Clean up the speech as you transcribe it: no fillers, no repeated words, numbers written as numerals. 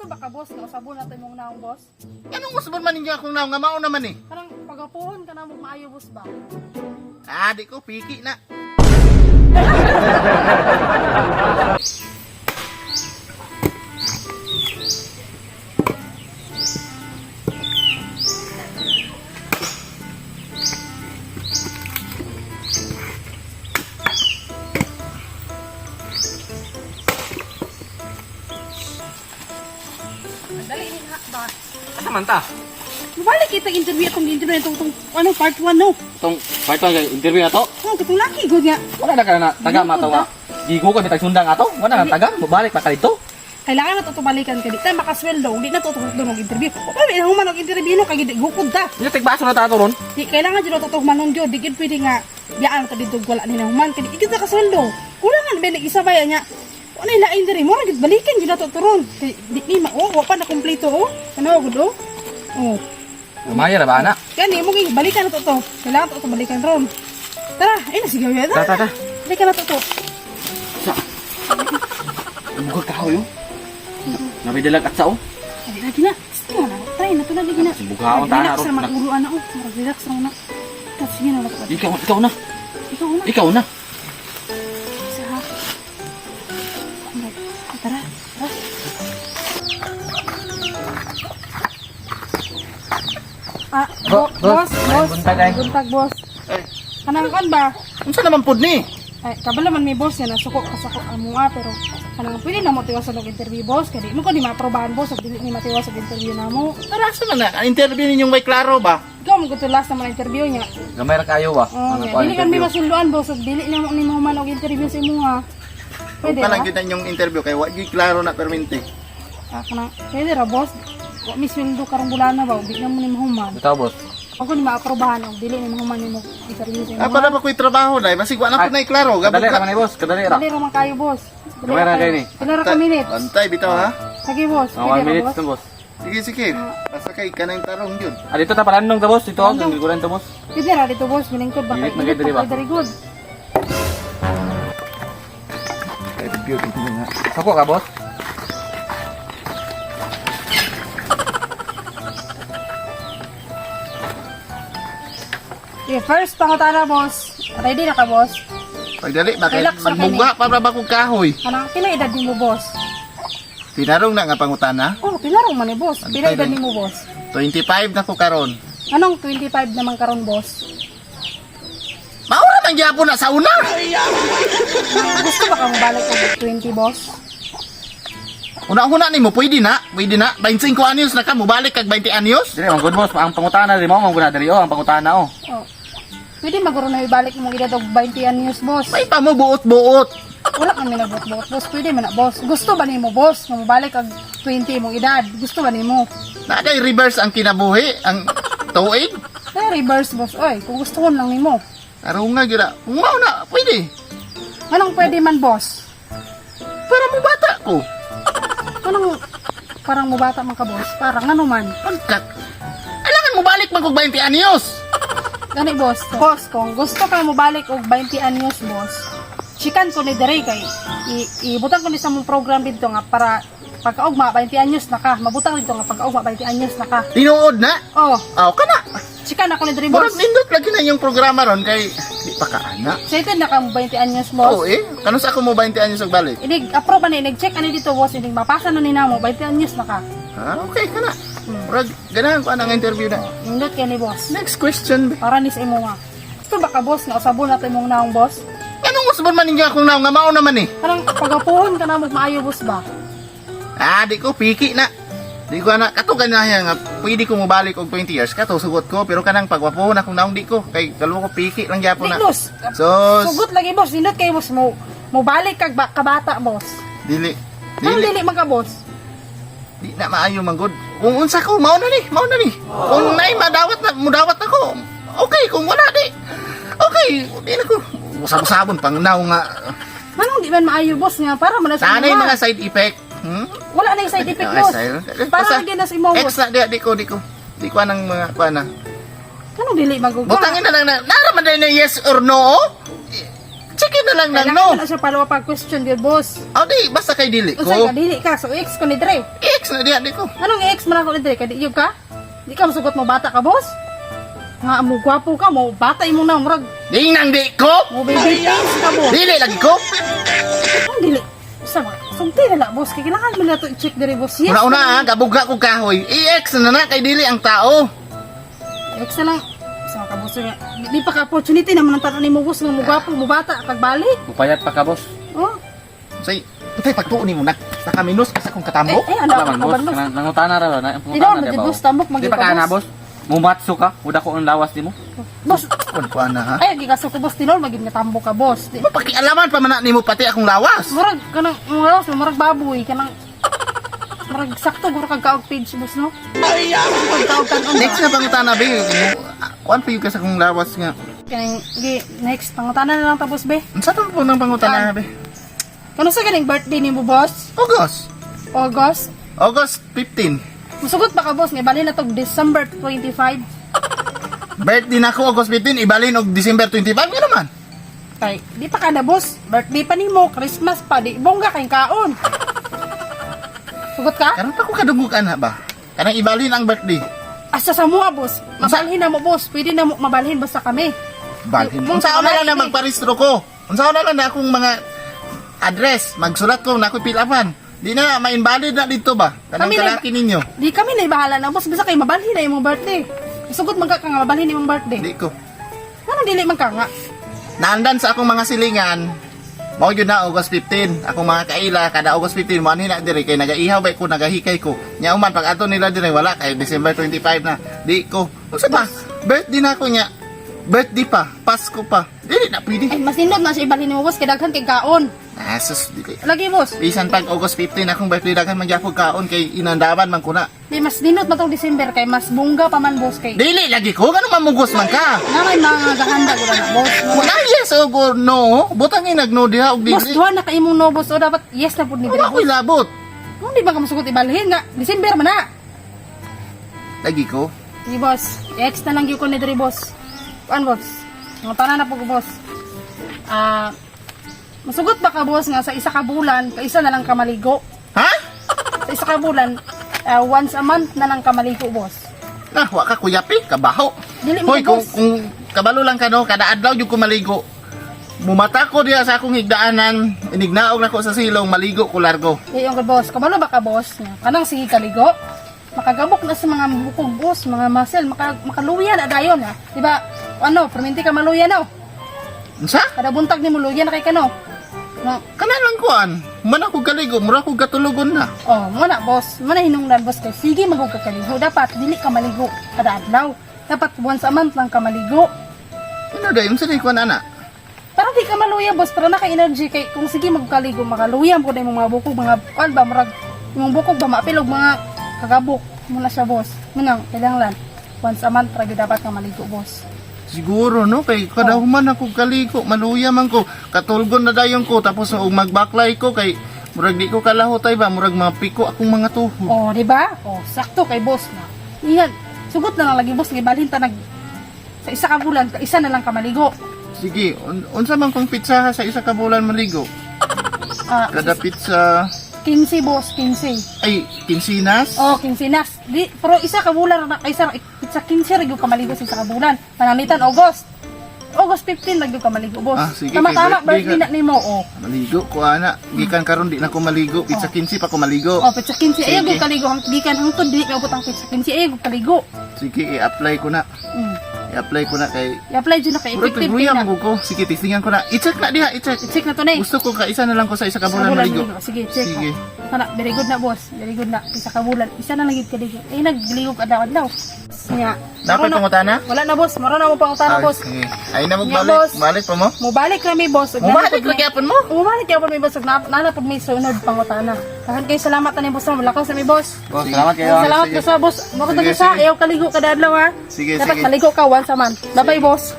Gusto ba ka, boss, nga usabon nato imong naong, boss? Anong usbon man ninyo akong naong nga mao naman eh? Kanang pagapuhon ka na mo maayo, boss ba? Ah, di ko piki na. Dali ni ha ba. Asa man ta? Mabalik kita interview atong interview itong tong ano part 1 no. Tong part 1 kay interview na to. Oh, katong laki gud nga. Wala na ka na taga matawa. Gigo ka bitag sundang ato. Wala na taga, mabalik pa ka dito. Kailangan na to balikan ka di ta makasweldo, di na to tukod og interview. O pa human og interview no kay gukod ta. Nya tigbaso na ta ato ron. Di kailangan jud to manon jud, di gid pwede nga biyaan ta dito wala ni na human kay di gid ta kasweldo. Kulangan ba isa ba nya. Wala lain diri mo gid balikan jud na to turon. Kay di ni ma oh, wa pa na kumpleto oh. Ano gud oh. Oh. Umaya ra ba ana? Kani mo gi balikan na to to. Kailangan to to balikan ron. Tara, ay na sige Ta ta ta. Balikan na to to. Sa. Muga kahoy oh. Nabidalag at sao. Ay, lagi na. Sige na. Try na to na lagi na. Bugaon ta na Relax ron. ra mag-uruan na oh. Murag relax ra na. Tapos sige na na to. Ikaw, ikaw na. Ikaw na. Ikaw na. Isa ha. Murag, tara, tara. Ah, Boss, boss, boss. buntag, ay. Buntag, boss. Eh, Kanang kan ba? unsa naman pud ni? Ay, kabalo man may boss yan, nasuko kasako ang mga pero kanang pwede na mo tiwas og interview, boss, kay di mo ko ni maaprobahan, boss, ug dili ni matiwas og interview namo. Tara asa man na? Ang interview ninyong may klaro ba? Ikaw mo gud last naman ang interview niya. Gamay ra kayo ba? Oh, Ang yeah. kuan Dili kami interview. masunduan, boss, ug dili na mo ni mahuman og interview sa imo ha. Pwede Kung ra? lang gyud na inyong interview kay wa gyud klaro na permente. Ah, kanang pwede ra, boss. Wa mi sweldo karong bulana ba, ug di na mo ni mahuman. Bitaw boss. Ako ni maaprobahan og dili ni mahuman nimo interview sa imo. Ah, para ba ko'y trabaho dai? Basig wa na pud na klaro. Gabot Kadali ra ka. man ni boss, kadali ra. Dili ra man kayo, boss. Dili Gamay ra kayo. kayo ni. Pila ra ka minutes? Bantay bitaw ha. Sige, boss. Mga 1 Pwede ra, minutes boss. na boss. Sige sige. Basta kay kanang tarong gyud. Ah, dito ta palandong ta boss, dito ang gigulan ta boss. Pwede ra dito, boss. Miningkod ba Init na kayo diri ba? Very good. Interview dito nga. Sako ka boss. Okay, first pangutana, boss. Ready na ka, boss? Pagdali ba kay Relax ra kay magbugha pa ba kog kahoy? Kanang pila edad nimo, boss? Tinarong na nga pangutana. Oh, pila ra man ni boss. Pila Antay edad lang. nimo, boss? 25 na ko karon. Anong 25 naman karon, boss? Maura man gyapon na sa una. Gusto ba ka mobalik og 20, boss? Una-una nimo pwede na, pwede na. 25 anyos na ka mobalik kag 20 anyos. Dili man good boss, ang pangutana dili mo ang guna dili oh, ang pangutana oh. Oh. Pwede maguro na ibalik mong edad og 20 anyos, boss. May pa mo buot-buot. Wala kami nagbuot-buot, boss. Pwede man na, boss. Gusto ba nimo, boss, nga mobalik og 20 imong edad? Gusto ba nimo? Naday reverse ang kinabuhi, ang tuig. Eh, reverse, boss. Oy, kung gusto ko lang nimo. Tarong nga gyud. Kung mao na, pwede. Anong pwede man, boss? Para mo bata ko. Anong parang mubata man ka, boss? Parang ano man? Pagka Kailangan mo balik man kog 20 anyos. Gani, boss. Boss, kung gusto ka mobalik og 20 anyos, boss, chikan ko ni dere kay ibutang ko ni sa mong program dito nga para pagkaugma 20 anyos na ka, mabutang dito nga pagkaugma 20 anyos na ka. Tinuod na. Oh, Aw kana. chikan ako ni dere, Murag boss. nindot lagi na yung programa ron kay di pa ka ana. Excited na ka mo 20 anyos, boss. Oo eh, kanus ako mo 20 anyos og balik. Inig approve ani, inig check ani dito, boss, inig mapasa na ni namo 20 anyos na ka. Ah, okay kana. Murag ganahan ko anang interview na. Nindot kay ni boss. Next question. Be. Para ni sa imo nga. Gusto ba ka, boss, nga usabon nato imong naong, boss? Anong usbon man ninyo akong naong nga mao naman eh? Parang pagapuhon ka na mo maayo, boss ba? Ah, di ko piki na. Di ko ana kato ganahan nga pwede ko mobalik og 20 years kato sugot ko pero kanang pagwapo na akong naong di ko kay kaluo ko piki lang gyapon Di, na. boss. So, Sugot lagi, boss. Nindot kay boss mo. Mobalik kag ba, kabata, boss. dili Anong dili dili man ka, boss? di na maayo man gud. Kung unsa ko mao na ni, mao na ni. Kung naay madawat na mudawat ako. Okay, kung wala di. Okay, di na ko. Usab-usabon pang naong nga. Anong di man maayo, boss nga para man na sa Sana imo, yung mga side effect. Hmm? Wala na yung side effect, Ah, boss. Para Basta, lagi na sa imo, Ex boss. na di, di ko, di ko. Di ko anang mga kuan na. Anong dili maguga? Butangin na lang na. Nara man na yes or no. Oh? Sige na lang nang Kailangan no. na siya follow up ang question dear boss. O di, basta kay dili Unsay ko. ka dili ka, so ex ko ni Dre. Ex na diha di ko. Anong ex man ako ni Dre? Kay di yun ka? Di ka masugot mo bata ka, boss? Nga mo gwapo ka mo bata imong na murag Di nang di ko. mo baby face ka mo. Dili lagi ko. Ang dili. Sa mga sugti na lang, boss. Kay kailangan mo na to i-check diri, boss. Yes. Una-una ha, kabuga ko kahoy. I-ex na na kay dili ang tao. Ex na lang. Sa mga kaboss nga. Di pa ka opportunity naman ang tanan nimo, boss, nga mo gwapo mo bata pagbalik. Mupayat pa ka, boss. Oh. Say, patay pagtuon nimo na. Nakaminos ka sa akong katambok. Eh, eh ano Wala man, ka boss. ba, boss? Nangutana ra ba? Di Nangutana daw, di ba? boss, tambok Di pa ka na, boss. Mumatso ka. Uda ko ang lawas di mo. Boss, Kun ko ana ha. ay gigaso ko, boss, tinol magid nga tambok ka, boss. Di, Pakialaman pa man na nimo pati akong lawas. murag kanang murag murag baboy kanang murag sakto guro kag kaog page, boss, no? Ay, kaog tan-on. Next na pangutana be. Kuan pa yun ka sa akong lawas nga. Kaning gi next pangutana na lang ta, boss, be. Unsa to po nang pangutana be? Kano sa ganing birthday nimo, boss? August. August. August 15. Musugot ba ka, boss, nga bali na tog December 25? Birthday na ako August 15, ibalin og December 25 nga naman. Kay di pa ka na, boss. Birthday pa nimo, Christmas pa, di bongga kay kaon. Sugot ka? Karon pa ko kadungog ana ba? Kanang ibalin ang birthday. Asa sa mua, boss. Mabalhin na mo, boss. Pwede na mo mabalhin basta kami. Balhin. Mong Unsa na lang na eh. magparehistro ko? Unsa na lang na akong mga address, magsulat ko na ako'y pilapan. Di na ma-invalid na dito ba? Kanang Kami na- kalaki ninyo. Di kami na ibahala na, boss. Basta kay mabalhin na imong birthday. Sugot man ka ka nga mabalhin imong birthday. Di ko. Anong dili man ka nga? Naandan sa akong mga silingan. Mao gyud na August 15. Akong mga kaila kada August 15 mo na diri kay nagaihaw ba ko nagahikay ko. Nya human pag ato nila diri wala kay December 25 na. Di ko. Unsa ba? Birthday na ako nya. Birthday pa, Pasko pa. Dili na pwede. Ay, mas nindot na siya ibalhin nimo, boss. Kay daghan kay kaon. Ah, sus, dili. Lagi, boss. Bisan pag August 15 akong birthday daghan man gyapon kaon kay inandaman man ko na. Di mas nindot matong December kay mas bongga pa man, boss, kay. Dili lagi ko ngano mamugos man ka. Nga may mga gahanda ko na, boss. Wala yes og no, butang nagno diha og Boss, dili. duha na ka imong no, boss. O dapat yes na pud ni Wala diri. ko'y labot. Kung di ba ka masugot ibalhin nga December man na. Lagi ko. Sige, boss. Ex na lang gyud ko ni diri, boss. Kuan, boss. Mga tanan na po ko, boss. Ah, masugot ba ka, boss, nga sa isa ka bulan, kaisa na lang ka maligo? Ha? Sa isa ka bulan, once a month na lang ka maligo, boss. Nah, wa ka kuyapi, kabaho. Dili mo, Hoy, kung, boss. kung kabalo lang ka no, kada adlaw jud ko maligo. Mumata ko diha sa akong higdaanan, inignaog na ko sa silong, maligo ko largo. Di yung boss, kabalo ba ka, boss? Nga, kanang sige kaligo. Makagabok na sa mga bukog, boss, mga muscle, makaluya na dayon ha. Di ba? Ano, perminti ka maluya no. Unsa? Kada buntag ni mo luya na kay kano. No. Kana lang kuan. Man ako galigo, mura ko gatulogon na. Oh, mo na, boss. Mo na hinungdan, boss, kay sige magug ka kaligo. Dapat dili ka maligo kada adlaw. Dapat once a month lang ka maligo. Ano day, unsa day kuan ana? Para di ka maluya, boss, para naka-energy kay kung sige magkaligo makaluya mo na imong mga bukog, mga kuan ba murag imong bukog ba maapil og mga kagabok mo na siya, boss. Mo nang kailangan once a month ra gyud dapat ka maligo, boss. Siguro no kay kada human ako kaligo, maluya man ko, katulgon na dayon ko tapos og magbaklay ko kay murag di ko kalahotay ba, murag mapiko akong mga tuhod. Oh, di ba? Oh, sakto kay boss na. Iyan, sugot na lang lagi, boss, kay balhin ta nag sa isa ka bulan, ka isa na lang ka maligo. Sige, unsa man kong pizza ha sa isa ka bulan maligo? Ah, Kada pizza 15, boss, 15. ay kinsinas. Oh, 15 nas. Di, pero isa ka bulan na isa sa 15 ra gyud ka maligo sa isa ka bulan. Pananglitan August. August 15 ra gyud ka maligo, boss. Ah, sige, tama kay tama birthday birthday ka. na nimo, oh. Maligo ko ana. Gikan karon di na ko maligo. Pizza 15 pa ko maligo. Oh, petsa 15 ayaw Sige. gyud kaligo hang gikan hangtod dili ka abot ang petsa 15 ayaw gyud kaligo. Sige, i-apply ko na. I-apply ko na kay I-apply jud na kay Murag effective tagluya kay na. man ko. Sige, testingan ko na. I-check na diha, i-check. I-check na to na eh. Gusto ko ka isa na lang ko sa isa ka Sa bulan maligo. Sige, check. Sige. Kana, very good na, boss. Very good na. Isa ka bulan. Isa na lang gyud kaligo. Ay nagligo ka daw adlaw. Nya. Dapat pangutana? Wala na, boss. Mara na mo pangutana, Ay, boss. sige. Ay na mo Nya, balik. boss. Balik pa mo. Mubalik kami, boss. Ug Mubalik nanapod ra gyapon mo. Mubalik gyapon mi, boss. Ug nanapod mi sunod pangutana. Dahan kayo salamat ani, boss. Malakaw sa mi, boss. Boss, salamat kayo. Salamat sige. ka sa boss. Mako Sige, sa sige. ayaw kaligo kada adlaw ha. Sige, Dapat sige. maligo ka once a month. Bye-bye, boss.